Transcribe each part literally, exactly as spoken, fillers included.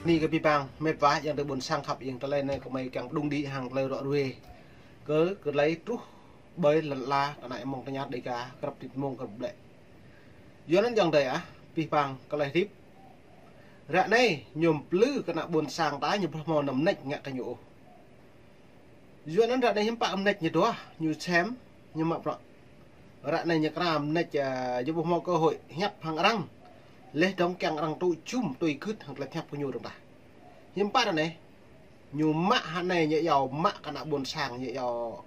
Ni kơ pih pang, met wa, yang tơ ƀôn sang khăp, yang tơlơi anai kơ mơi kiăng pơđung đĭ hăng tơlơi ră ruai. Kơ, kơ tơlơi truh ƀơi lŏn ala, kơ ană mơ̆ng tơña Dêga, krăp tĭt mơ̆ng krăp ƀlĕ. Yua anŭn yang tơ ah, pih pang, kơ tơlơi hơdip. Ră anai, ñu plư kơ ană ƀôn sang ta, ñu ƀu hmâo nao mơneč ngă kơ ñu ôh. Yua anŭn ră anai hiư̆m pă mơneč ñu duah, ñu sem, ñu mă bruă. Ră anai ñu kra mơneč, a, ñu ƀu hmâo cơ hội hiăp hăng arăng. Laih dơ̆ng kiăng arăng tŭ jum tui gưt hăng tơlơi hiăp kơ ñu dơ̆ng tah. Hiư̆m pă ră anai, ñu mă hă anai ñu iâu mă kơ ană ƀôn sang ñu iâu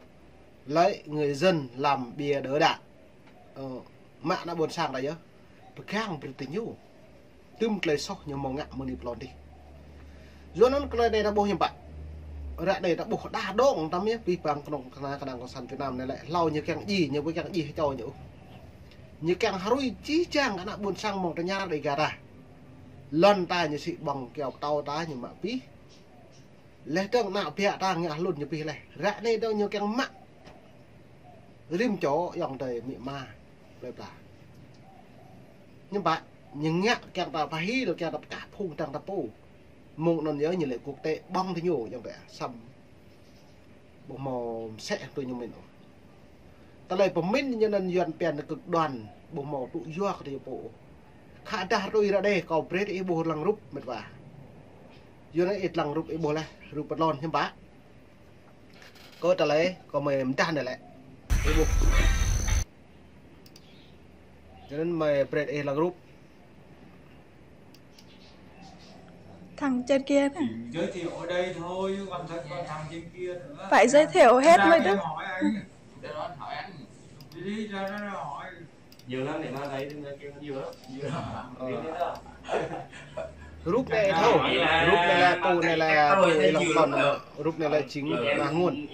lợi người dân làm bia đỡ đạn. Ơ, mă ană ƀôn sang ta yơh. Pơgang brơi tơ ñu. Tơm tơlơi soh ñu hmâo ngă mơ̆ng anai pơ lŏn adih. Yua anŭn tơlơi anai ta ƀuh hiư̆m pă. Ră anai ta ƀuh đah dŏng tăm yơh, pih pang kơnong kơna kơnang cộng sản Việt Nam anai lĕ. Hlâo ñu kiăng djai, ñu ƀu kiăng djai hơčâo ñu. Ñu kiăng hrui jih jang kơ ană ƀôn sang mơ̆ng tơña Dêga ta. Lŏn ta ñu sĭ ƀơ̆ng kyâo pơtâo ta ñu mă pih. Laih dơ̆ng ană ƀiă ta ngă hlŭn ñu pih laih. Ră anai dơ̆ng ñu kiăng mă. Rĭm čô ayŏng adơi amĭ ama plơi pla. Hiư̆m pă, ñu ngă kiăng ta pơhil, kiăng ta pơkă phung dăng ta pô. Mơ̆ng anŭn yơh ñu lĕ quốc tế ƀơ̆ng tơ ñu ayŏng adơi ah, samơ̆ ƀu hmâo mơsĕ tui ñu mĭn ôh. Tơlơi pơmĭn ñu anŭn Yuan pian cực đoan, ƀu hmâo tŭ yua kơ tơ ñu pô ôh. Khă dah tui ră anai kâo brơi ih ƀuh lăng rup met wa. Yua anŭn ih lăng rup ih ƀuh laih, rup pơ lŏn hiư̆m pă. Kơ tơlơi, kơ mơi mơdah anai lĕ. Ih ƀuh. Cho nên mơi brơi ih lăng rup. Thằng trên kia nè. Giới thiệu ở đây thôi, chứ còn thật còn thằng trên kia nữa. Phải giới thiệu hết mới được. Hỏi anh. Đi, đi, ra đó hỏi. Nhiều lắm, để mà thấy, kêu nhiều lắm. Nhiều lắm. Ờ. Rup anai thâo, rup anai lĕ, pô anai lĕ, pô ih lăng kŏn, rup anai lĕ jing mah Nguồn.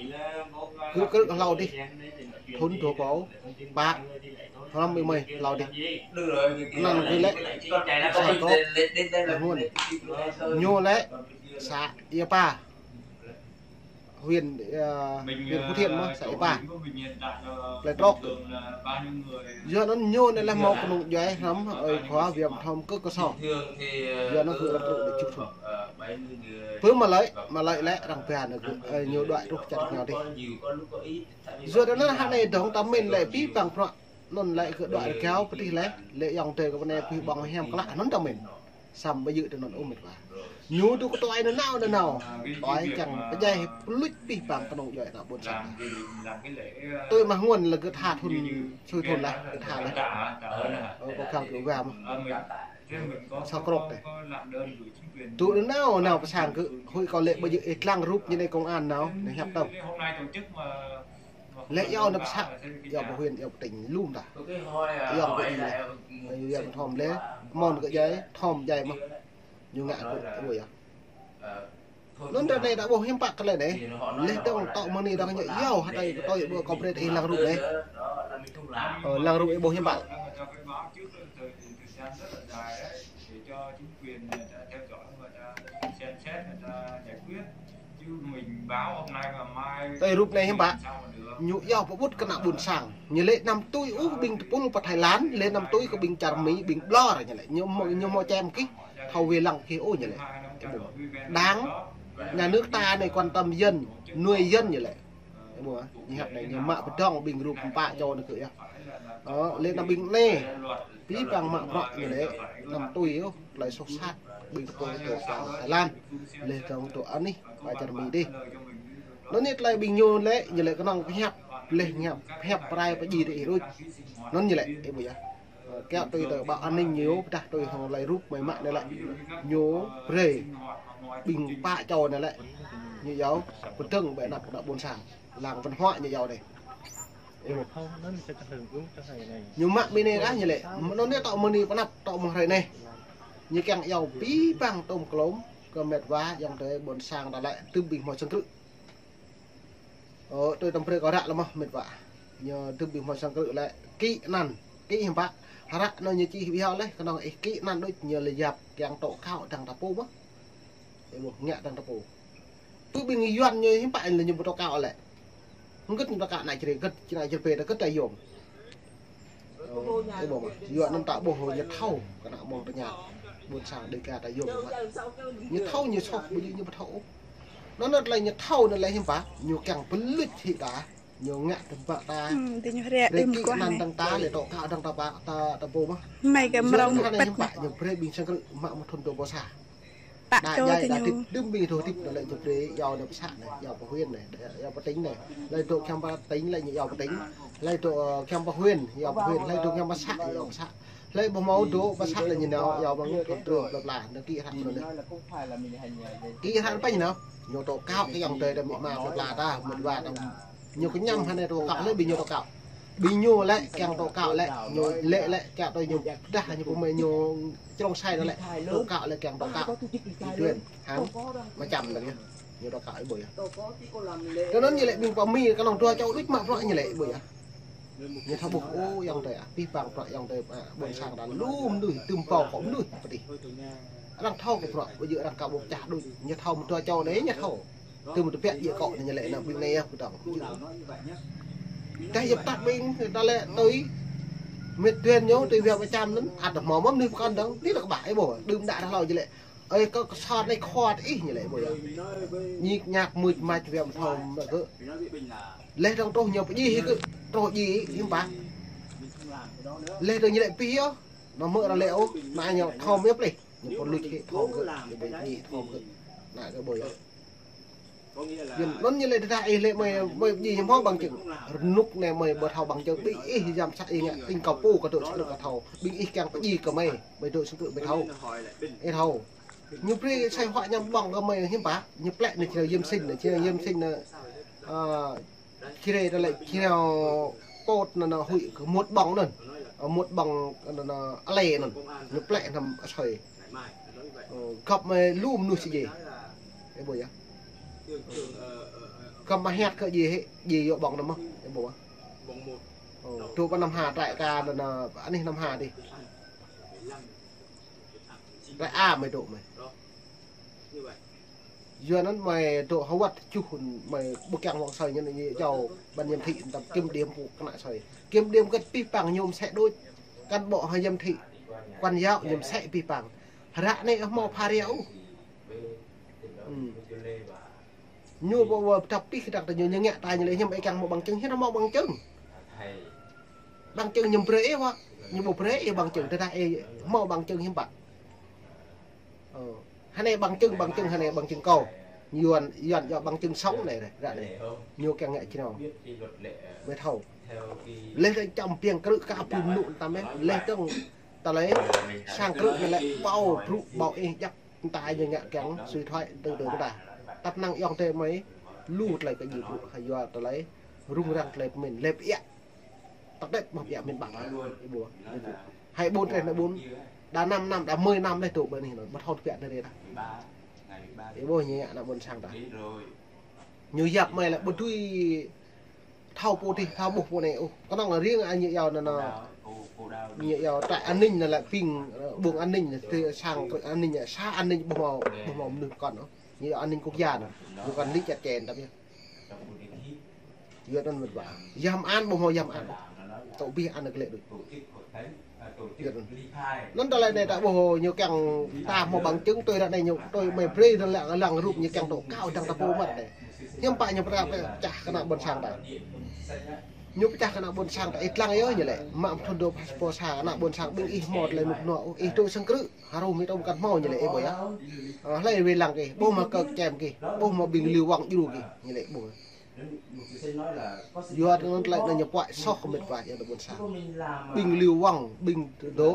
Kơ, kơ hlâo adih. Thŭn dua rơbâo pă, hrŏm ih mơi hlâo adih. Anăn kơ lĕ, xã Krok, mah Nguồn. Ñu lĕ, xã Ia Pa. Huyện, ơ, huyện Phú Thiện mơ̆n, xã Ia Pa. Plei Trok. Yua anŭn ñu anai lĕ hmâo kơnung djuai hrŏm, ơi khua viêm thom kơ kơ song. Yua anŭn kơ arăng truh đĭ čŭk thŭn. Pơ mă lĕ, mă lĕ lĕ arăng ba anŭn kơ, ơ, ñu đuaĭ truh čar ñu adih. Yua anŭn hă anai dơ̆ng ta mĭn lĕ pih pang bruă. Anŭn lĕ kơ đuaĭ rơgao pơtih lĕ, lĕ ayŏng adơi kơ pơ anai pih ƀơ̆ng hiam klă anŭn ta mĭn. Samơ̆ ƀu djơ̆ tơ anŭn ôh met wa. Ñu tŭ kơ tuai nanao nanao. Tuai čang pơdjai pơluč pih pang kơnung djuai ană ƀôn sang. Tui mah Nguồn lĕ gơ̆t ha thŭn, sui thŭn laih, gơ̆t ha laih. Ơ, kâo khăng kơ gam. Xã Krok tơ. Tŭ nanao nanao pơ sang kơ, hơi kâo lĕ ƀu djơ̆ ih lăng rup ñu anai công an nao, anai hiăp tơ̆ng. Lĕ iâu ană pơ xã, iâu pơ huyện, iâu pơ tỉnh lum ta. Iâu pơ ih lĕ. Iâu pơ thom lĕ, mơ̆n kơ djai, thom djai mơ̆n. Ñu ngă kơ ƀu yơh. Anŭn ră anai ta ƀuh hiư̆m pă kơ lĕ anai. Laih dơ̆ng tŏ mơ̆ng anai dơ̆ng ñu iâu hơtai kơ tui ƀu kơ brơi ih lăng rup anai. Ơ, lăng rup ih ƀuh hiư̆m pă. Tui rup anai hiư̆m pă. Ñu iâu pơƀut kơ ană ƀôn sang. Ñu lĕ anăm tui ôh ƀing tơpul pơ Thái Lan, lĕ anăm tui kơ ƀing čar Mi, ƀing ƀlŏr ñu lĕ. Ñu hmâo, ñu hmâo čem kih, thâo wai lăng kih ôh ñu lĕ. Đảng, nhà nước ta anai quan tâm dân, nuôi dân ñu lĕ. Ƀuh, ñu hiăp anai, ñu mă pơdơ̆ng ƀing rup pă čô anai kơ yơh. Ơ, lĕ anăm ƀing anai, pih pang mă bruă ñu lĕ, anăm tui ôh. Tơlơi soh sat, ƀing tơpul tơ čar Thái Lan, laih dơ̆ng tơ anih, pơ čar Mi adih. Anŭn anai tơlơi ƀing ñu lĕ, ñu lĕ kơnơ̆ng pơhiăp, laih hiăp, pơhiăp pơrai pơdjai tơ ih đôč. Anŭn ñu lĕ, ih ƀuh yơh. Ơ, kiăng tui tơ báo an ninh ñu, pơdah tui hăng tơlơi rup mơi mă anai lĕ. Ñu brơi, ƀing pă čô anai lĕ. Ñu iâu, pơdơ̆ng ƀơi anăp ană ƀôn sang. Lăng văn hóa ñu iâu anai. Ñu mă ƀing anai kah ñu lĕ. Anŭn anai tŏ mơ̆ng anai pơ anăp, tŏ mơ̆ng hrơi anai. Ñu kiăng iâu pih pang tôm klôm, kơ met wa, ayŏng adơi ƀôn sang ta lĕ, tơm ƀing hmâo sang krư̆. Ơ, tui tơm brơi kơ ră lĕ mơ̆n met wa. Ñu tơm ƀing hmâo sang krư̆ lĕ, kĭ anăn, kĭ hiư̆m pă. Hră anŭn ñu čih ƀiă laih, kơnơ̆ng ih kĭ anăn đôč ñu lĕ yap kiăng tŏ kâo dăng ta pô mơ̆n. Ih ƀuh, ngă dăng ta pô. Tui ƀing Yuan ñu hiư̆m pă lĕ ñu ƀu tŏ kâo lĕ. Hơget ñu tŏ kâo ană čre gơ̆t, ană čre pê ta gơ̆t ta yôm. Ơ, ih ƀuh mơ̆n. Yuan anŭn ta ƀuh ñu thâo, kơ ană mơ̆ng tơña. Ƀôn sang Đêga ta yôm mă. Ñu thâo ñu soh, ƀu djơ̆ ñu ƀu thâo ôh. Anŭn anŭn tơlơi ñu thâo anŭn lĕ hiư̆m pă, ñu kiăng pơlưč hĭ ta, ñu ngă tơbiă ta. Hmm, tơ ñu hrĕ. Brơi kĭ anăn dơ̆ng ta, lĕ tŏ kâo dơ̆ng ta pă, ta, ta pô mơ̆n. Mơi kơ mrâo ñu hơnai hiư̆m pă, ñu brơi ƀing sang krư̆ mă mơ̆ng thŭn dua ƀô̆ sa. Pă ta čô jai tơ ta ñu. Hơdip, đưm ƀing tơ hơdip anŭn lĕ ñu brơi iâu anai pơ să anai, iâu pơ huyện anai, iâu pơ tỉnh anai. Hlơi dŏ kiăng pơ tỉnh lĕ ñu iâu pơ tỉnh. Hlơi dŏ, ơ, kiăng pơ huyện, iâu pơ huyện. Hlơi dŏ kiăng pơ să, iâu pơ să. Hlơi ƀu hmâo dŏ pơ să lĕ ñu nao iâu mơ̆ng thôn trưởng plơi pla, anŭn kĭ hră anŭn anai. Kĭ hră pă ñu nao. Ñu tŏ kâo kơ ayŏng adơi ta mĭ ma plơi pla ta, mĭt wa ta. Ñu kơñăm hơnai tŏ kâo, hlơi ƀing ñu tŏ kâo. Ƀing ñu lĕ kiăng tŏ kâo lĕ, ñu lĕ lĕ kiăng tŏ ñu pơdah ñu pơmơi ñu črông sai anŭn lĕ. Tŏ kâo lĕ kiăng tŏ kâo. Kĭ tuyên, hăng, mơčăm anŭn yơh. Ñu tŏ kâo ih ƀuh yơh. Tơ anŭn ñu lĕ ƀing pơ Mi kơnơ̆ng dua čô đôč mă bruă ñu lĕ ƀuh yơh. Ñu thâo ƀuh, ơ, ayŏng adơi ah, abih bang bruă ayŏng adơi ah, ƀôn sang ta lu mơnuih, tơm pô kơ mơnuih pơtih. Arăng thâo kơ bruă, ƀu djơ̆ arăng kâo ƀuh čah đôč, ñu thâo mơ̆ng dua čô anai, ñu thâo. Tơm tơbiă djơ̆ kâo anai ñu lĕ anŭn ƀing anai yơh pơtŏng. Tơdah yơh pơtă ƀing ta lĕ tui mĭt tuyên ñu, tui wiă mơčăm anŭn, ăt hmâo mơ̆n mơnuih pơkŏn dơ̆ng, tui lĕ kơ ƀă, ih ƀuh, đưm đă dah hlâo ñu lĕ. Ơi, kơ, kơ sot anai khua tơ ih ñu lĕ ƀuh yơh. Ñik ñak mưč mač wiă mơthâo mă kơ. Leh dơ̆ng truh ñu pơdjai hĭ kơ, truh djai hĭ hiư̆m pă. Leh dơ̆ng ñu lĕ pih yơh, anŭn mơ̆ arăng lĕ ôh, anŭn ñu thâo mơ̆ plih. Ñu pơlưč hĭ thâo kơ, ñu ƀu djai thâo kơ. Anŭn kơ ƀuh yơh. Yua anŭn ñu lĕ tơdah ih lĕ mơi, mơi pơdjai ñu hmâo bằng chứng. Rơnŭk anai mơi ƀu thâo bằng chứng, ƀing ih yăm să ih ngă, ƀing kâo pô kơ dŏ sang krư̆ kơ thâo. Ƀing ih kiăng pơdjai kơ mơi, mơi dŏ sang krư̆ mơi thâo. Ih thâo. Ñu brơi sai huă ñăm ƀơ̆ng kơ mơi hiư̆m pă, ñu plĕ anai čơnao Yêm Sinh anai, čơnao Yêm Sinh anai, ơ, čơrê tơlơi čơnao pôt anŭn, anŭn huĭ kơ mŭt ƀơ̆ng anŭn. Ơ, mŭt ƀơ̆ng anŭn, anŭn alê anŭn. Ñu plĕ anăm asơi. Ơ, găp mơi lu mơnuih si djai. Ih ƀuh yơh. Găp mă hiăt kơ djai hĭ, djai yua ƀơ̆ng anŭn mơ̆n. Ih ƀuh. Ơ, dŏ pơ Nam Hà trại K anŭn, anai Nam Hà dih. Trại A mơi dŏ mơi. Yua anŭn mơi dŏ hơwăt čuh mơi ƀu kiăng wơ̆ng asơi ñu anai ñu iâu ban giám thị ta kiểm điểm pô kơnă asơi. Kiểm điểm kơ abih bang ñu mơsĕ đôč. Cán bộ hăng giám thị, quản giáo ñu mơsĕ abih bang. Hră anai hmâo pha ria ôh. Hmm. Ñu ƀu, ƀu pơtăp pih kơdăk ta ñu, ñu ngă ta ñu lĕ hiư̆m ih kiăng hmâo bằng chứng, hiư̆m hmâo bằng chứng. Bằng chứng ñu brơi ih wă, ñu ƀu brơi ih bằng chứng, tơdah ih hmâo bằng chứng hiư̆m pă. Ơ, hơnai bằng chứng, bằng chứng, hơnai bằng chứng kâo. Yuan, Yuan yua bằng chứng sống anai, ră anai. Ñu kiăng ngă čơnao. Mơi thâo. Leh dơ̆ng čăm ƀing krư̆ kơ abih mơnuih tam mơi. Leh dơ̆ng tơlơi sang krư̆ anai lĕ pô brŭ ƀô̆ ih djăp. Anŭn ta ñu ngă kiăng sui thoại từ từ ta. Tăp năng ayŏng adơi mơi lu tơlơi kơ djai brŭ, hă yua tơlơi rŭng răng tơlơi pơmĭn lĕ pơiă. Tơdĕt ƀơ̆ng pơiă mĭn ƀă. Ih ƀuh. Hai ƀôn treh anai ƀôn. Đa năm năm, đa mười năm leh dŏ ƀơi anai anŭn, ƀu thâo tơbiă anai rê ta. Ih ƀuh ñu ngă ană ƀôn sang ta. Ñu yap mơi lĕ ƀu dưi thâo pô tih, thâo ƀuh pô anai ôh. Kơnơ̆ng riêng anai ñu iâu anŭn, anŭn. Ñu iâu trại an ninh anŭn lĕ ƀing, ơ, ƀuôn an ninh, tơ sang krư̆ an ninh, xã an ninh ƀu hmâo, ƀu hmâo mơnuih pơkŏn ôh. Ñu iâu an ninh quốc gia anŭn. Ñu kŏn lĭ chặt chẽ tăm yơh. Yua anŭn mơ̆n ƀă. Yam an ƀu hmâo yam an. Tŏ abih an kơ lĕ đôč. Yua anŭn. Anŭn tơlơi anai ta ƀuh ñu kiăng ta hmâo bằng chứng tui ră anai ñu, tui mơi brơi anŭn lăng, lăng rup ñu kiăng tŏ kâo dơ̆ng ta pô mơ̆n anai. Hiư̆m pă ñu pơrap pơčah kơ ană ƀôn sang ta. Ñu pơčah kơ ană ƀôn sang ta, ih lăng yơh ñu lĕ. Mă thŭn dua ƀô̆ sa ană ƀôn sang ƀing ih hmâo tơlơi rơnŭk rơnua, ih dŏ sang krư̆, hơrŭm ih tŏm kăn hmâo ñu lĕ, ih ƀuh yơh. Ơ, hlơi wai lăng kih, ƀuh mă kơ čem kih, ƀuh mă ƀing liu wang djru kih, ñu lĕ ƀuh. Yua anŭn tơlơi anŭn ñu puăi soh kơ mĭt wa yơh ană ƀôn sang. Ƀing liu wang, ƀing dŏ.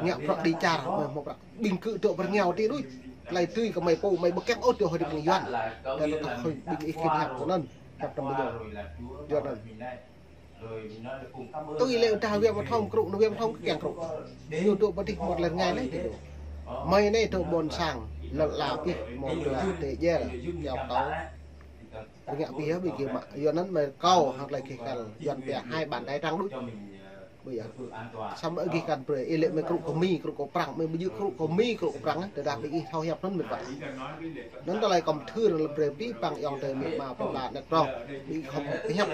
Ngă prăk đi čar, mơi hmâo prăk. Ƀing kơ dŏ pơ rơngiao tih đôč. Tơlơi tui kơ mơi pô, mơi ƀu kiăng ôh dŏ hơdip ƀing Yuan. Tơdah tơdah hơi ƀing ih khĭn hiăp kơ anŭn, hiăp tăm ƀu djơ̆. Yua anŭn. Tui lĕ dah wiă mơthâo krư̆, anŭn wiă mơthâo kiăng krư̆. Ñu dŏ pơ tih mơ̆t lĕ rơngai lĕ tih dŏ. Mơi anai dŏ ƀôn sang, lăp la pih, mơ̆ la tê jel, kiao tâo. Rơngai pih yơh ƀing gih mă, yua anŭn mơi kâo hăng tơlơi gih kăl, Yuan pia hai bàn tay trắng đôč. Ƀu yơh. Samơ̆ gih kăn brơi, ih lĕ mơi krŭ kơ Mi, krŭ kơ Prăng, mơi ƀu djơ̆ krŭ kơ Mi, krŭ kơ Prăng, tơdah ƀing ih thâo hiăp anŭn mơ̆n ƀă. Anŭn tơlơi kâo mơthưr lĕ brơi abih bang ayŏng adơi amĭ ama pơpla anet rŏng, ƀing ih khŏm hiăp.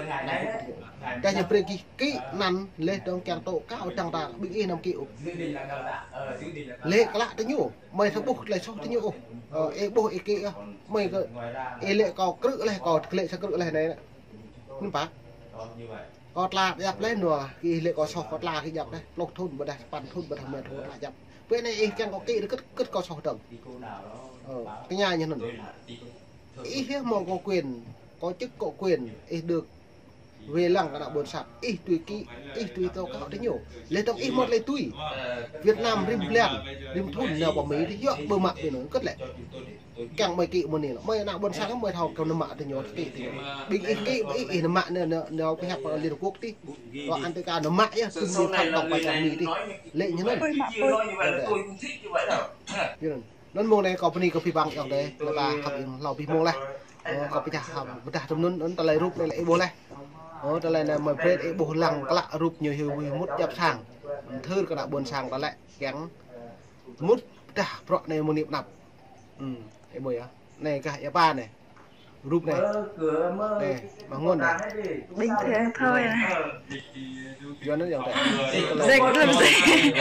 Tơdah ñu brơi gih kĭ anăn lĕ dong kiăng tŏ kâo dăng ta ƀing ih anăm kĭ ôh. Lĕ klă tơ ñu, mơi thâo ƀuh tơlơi soh tơ ñu ôh. Ơ, ih ƀuh ih kĭ ôh. Mơi kơ, ih lĕ kâo krư̆ leh, kâo tơlĕ sa krư̆ leh anai. Anŭn pă. Kâo tla djăp leh nua, kơ ih lĕ kâo soh kâo tla kơ djăp leh. Pluh thŭn ƀôdah sapăn thŭn ƀôdah rơma thŭn tla djăp. Pơ anai ih kiăng kâo kĭ rơkât rơkât kâo soh dơ̆ng. Ơ, tơña ñu anŭn. Ih yơh mơ̆ng kâo quyền, kâo chức kâo quyền, ih được wai lăng kơ ană ƀôn sang, ih tui kĭ, ih tui tŏ kâo tơ ñu. Leh dong ih mơ̆t lĕ tui. Việt Nam rĭm blan, rĭm thŭn nao pơ Mi tih, yua ƀu mă ƀing anŭn kơt lĕ. Kiăng mơi kĭ mơ̆n anai lĕ. Mơi ană ƀôn sang mơi thâo kơ nao mă tơ ñu, kĭ tơ ñu. Ƀing ih kĭ, ƀing ih nao mă anai, anai, anai pơhiăp kơ Liên Hợp Quốc tih. Kơ Antarctica nao mă yơh, tui Mi phat tŏng pơ čar Mi tih. Lĕ ñu anŭn. Ơi, mă ơi. Ñu anŭn. Anŭn mơ̆ng anai kâo bơni kơ abih bang ayŏng adơi, lĕ ta khăp ing hlâo abih mơ̆ng leh. Ơ, kâo pơdah, pơdah tơm anŭn, anŭn tơlơi rup anai lĕ ih ƀuh leh. Ơ, tơlơi anai mơi brơi ih ƀuh lăng klă rup ñu hyu hyu mŭt djăp sang. Thâo kơ ană ƀôn sang ta lĕ kiăng mŭt pơdah bruă anai mơ̆ng anăp. Ih ƀuh yơh. Anai kah ia pa anai. Rup anai. Anai, mă ngôn anai. Bình thường thôi à. Yua anŭn ayŏng adơi. Dịch làm gì?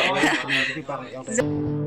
Abih bang ayŏng adơi.